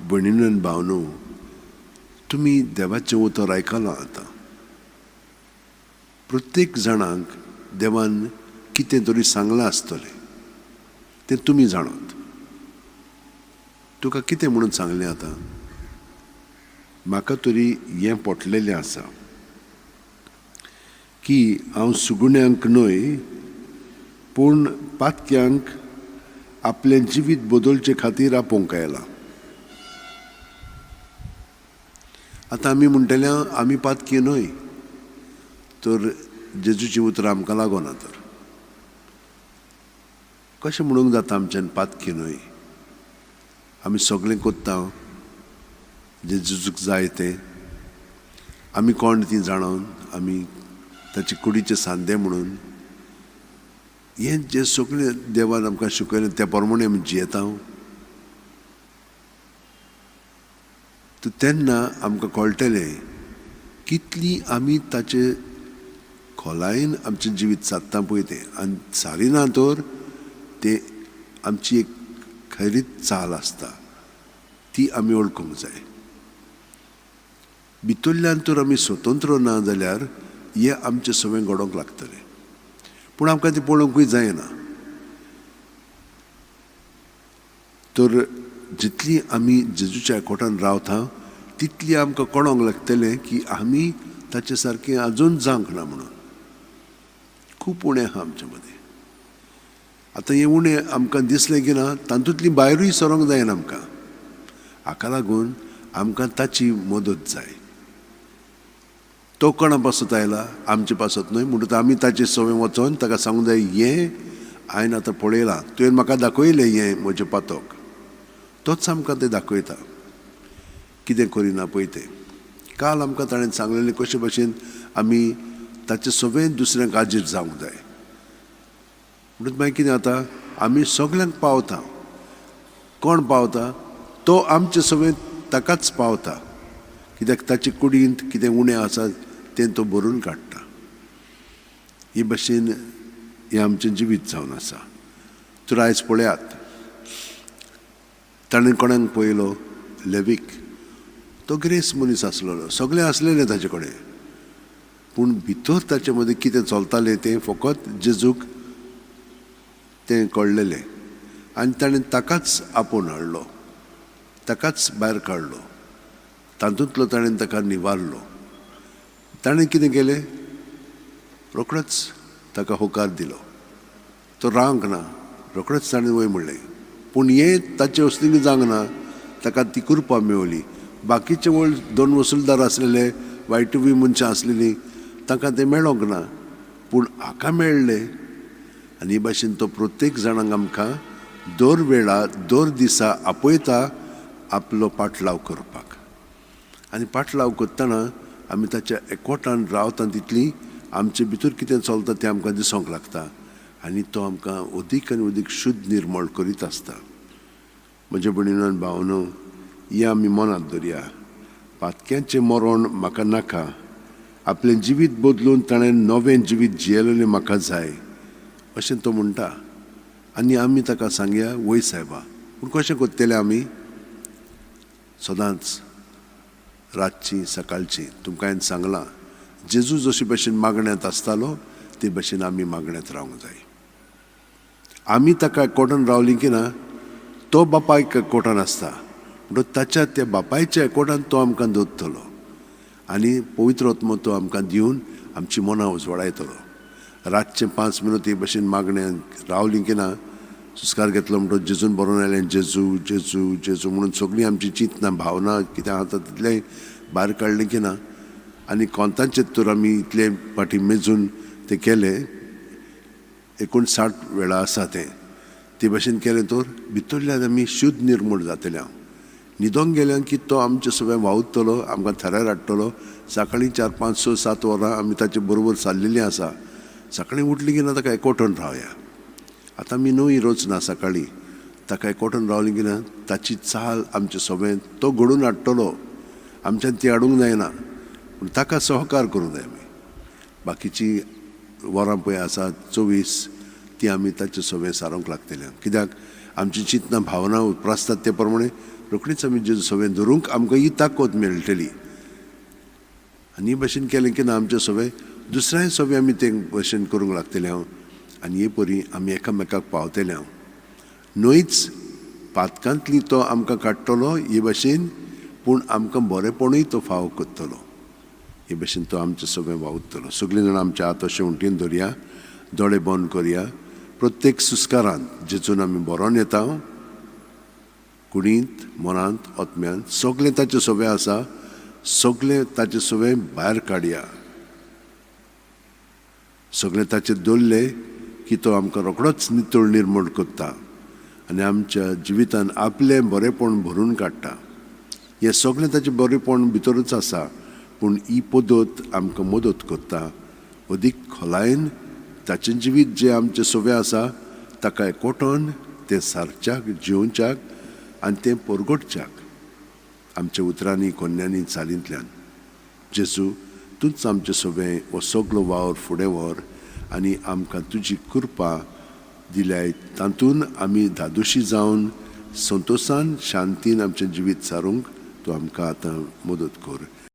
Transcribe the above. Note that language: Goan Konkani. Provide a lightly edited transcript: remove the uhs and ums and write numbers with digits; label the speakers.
Speaker 1: भयणीनो आनी भावनो, तुमी देवाचें उतर आयकलां आतां. प्रत्येक जाणांक देवान कितें तरी सांगलां आसतलें, तें तुमी जाणात. तुका कितें म्हणून सांगलें आतां? म्हाका तरी हें पटलेलें आसा की हांव सुगुण्यांक न्हय पूण पातक्यांक आपलें जिवीत बदलचे खातीर आपोवंक आयलां. आतां आमी म्हणटले आमी पातकी न्हय, तर जेजूची उतरां आमकां लागना. तर कशें म्हणूंक जाता आमच्यान पातकी न्हय? आमी सगळें कोत्ता जें जेजूक जाय तें. आमी कोण ती जाणून आमी ताचे कुडीचे सांदे म्हणून हें जें सगळें देवान आमकां शिकयलें त्या प्रमाणे आमी जियेता. तर तेन्ना आमकां कळटलें कितली आमी ताचे खोलायेन आमचें जिवीत सादता पळय तें. आनी सारिना तर तें आमची एक खरीच चाल आसता, ती आमी वळखूंक जाय. भितरल्यान तर आमी स्वतंत्र ना जाल्यार हें आमचें सगळें घडोवंक लागतलें, पूण आमकां तें पळोवंकूय जायना. तर जितली आमी जेजूच्या एकवटान रावता तितली आमकां कळोंक लागतलें की आमी ताचे सारकें आजून जावंक ना म्हणून. खूब उणें आहा आमचे मदीं. आतां हें उणें आमकां दिसलें की ना, तातूंतली भायरूय सरोंक जायना आमकां. हाका लागून आमकां ताची मदत जाय. तो कोणा पासत आयला? आमचे पासत न्हय. म्हणटकच आमी ताचे सवंय वचोन ताका सांगूंक जाय, हें हांवें आतां पळयलां, तुवें म्हाका दाखयलें हें म्हजें पातक. तोच आमकां तें दाखयता, कितें करिना पळय तें. काल आमकां ताणें सांगलेलें कशे भशेन आमी ताचे सवंय दुसऱ्यांक आजीर जावंक जाय. म्हणून मागीर कितें जाता, आमी सगल्यांक पावता. कोण पावता? तो आमचे सवंय ताकाच पावता, कित्याक ताचे कुडींत कितें उणें आसा तें तो भरून काडटा. ही भशेन हें आमचें जिवीत जावन आसा. तर आयज पळयात, ताणें कोणाक पळयलो? लेवीक. तो ग्रेस मनीस आसलेलो, सगळें आसलेलें ताचे कडेन, पूण भितर ताचे मदीं कितें चलतालें तें फकत जेजूक तें कळ्ळेलें. आनी ताणें ताकाच आपोवन हाडलो, ताकाच भायर काडलो, तातूंतलो ताणें ताका निवारलो. ताणें कितें केलें? रोखडोच ताका होकार दिलो. तो रावंक ना, रोखडोच ताणें वय म्हणलें. पूण हें ताचे वस्तूंक जावंक ना, ताका ती कृपा मेवली. बाकीचे वळ दोन वसुलदार आसलेले, वायटूय मनशां आसलेलीं, तांकां तें मेळोंक ना, पूण हाका मेळ्ळें. आनी हे भाशेन तो प्रत्येक जाणांक आमकां दर वेळा दर दिसा आपयता आपलो पाटलाव करपाक. आनी पाटलाव करतना आमी ताच्या एकवटान रावता तितली आमचे भितर कितें चलता तें आमकां दिसोंक लागता आनी तो आमकां अदीक आनी अदीक शुद्ध निर्मळ करीत आसता. म्हज्या भयणीनो आनी भावनो, हें आमी मनांत दवरया. पातक्यांचें मरण म्हाका नाका, आपलें जिवीत बदलून ताणें नवें जिवीत जियेलेलें म्हाका जाय अशें तो म्हणटा. आनी आमी ताका सांगया, वय सायबा. पूण कशें करतले आमी? सदांच रातची सकाळची तुमकां हांवें सांगलां, जेजू जशे भशेन मागण्यांत आसतालो ते भशेन आमी मागण्यांत रावंक जाय. आमी ताका एकवटान रावलीं की ना, तो बापायक एकवटान आसता, म्हणटकच ताच्या त्या बापायच्या एकवटान तो आमकां दवरतलो आनी पवित्र आत्मो तो आमकां दिवन आमची मनां उजवाडायतलो. रातचें 5 मिनट हे भशेन मागण्यांत रावलीं की ना, सुस्कार घेतलो म्हणटकच जेजून बरोवन आयलें, जेजू जेजू जेजू म्हणून सगळीं आमची चिंतनां भावना कितें आसा तितलें भायर काडलें की ना. आनी कोंतांचें तर आमी इतलें फाटीं मेजून तें केलें, 59 वेळा आसा तें, ते भशेन केलें तर भितरल्यान आमी शुद्ध निर्मूळ जातले. हांव न्हिदोंक गेल्यान की तो आमचें सगळें वावुरतलो, आमकां थरार हाडटलो. सकाळीं 4 5 6 7 वरां आमी ताचे बरोबर सारलेलीं आसा. सकाळीं उठली की ना ताका एकवटून रावया. आतां आमी न्हय रोज ना, सकाळीं ताका एकवटून रावली की ना ताची चाल आमचें सगळें तो घडोवन हाडटलो. आमच्यान ती हाडूंक जायना, पूण ताका सहकार करूंक जाय आमी. बाकीची वरां पळय आसा 24, ती आमी ताचे सगळें सारोवंक लागतले. कित्याक आमची चिंतना भावना उप्रासतात ते प्रमाणे रोखडीच आमी जेजू सवें धरूंक आमकां ही ताकद मेळटली. आनी हे भशेन केलें की ना आमचें सवें दुसऱ्याय सवें आमी ते भशेन करूंक लागतले हांव, आनी हे परी आमी एकामेकाक पावतले हांव. न्हयच पातकांतली तो आमकां काडटलो हे भशेन, पूण आमकां बरेपणूय तो फावो करतलो. हे भशेन तो आमचें सगळें वावुरतलो. सगळीं जाणां आमच्या हात अशें उंटीन धरया, दोळे बंद करया. प्रत्येक सुस्कारांत जेजून आमी बरोवन येता, कुडींत, मनांत, आत्म्यांत सगळें ताचें सवें आसा, सगळें ताचें सवें भायर काडया. सगळें ताचेर दवरलें की तो आमकां रोखडोच नितळ निर्मळ करता आनी आमच्या जिवितान आपलें बरेपण भरून काडटा. हें सगळें ताचें बरेपण भितरूच आसा, पूण ही पद्दत आमकां मदत करता अदीक खोलायेन ताचें जिवीत जें आमचें सवें आसा ताका एकवटोन तें सारच्याक, जिवच्याक आनी तें परगटच्याक आमच्या उतरांनी, कोन्यांनी, चालींतल्यान. जेजू, तूंच आमचें सवें हो सगलो वावर फुडें व्हर आनी आमकां तुजी कृपा दिल्याय तातूंत आमी धादोशी जावन संतोशान शांतीन आमचें जिवीत सारूंक तूं आमकां आतां मदत कर.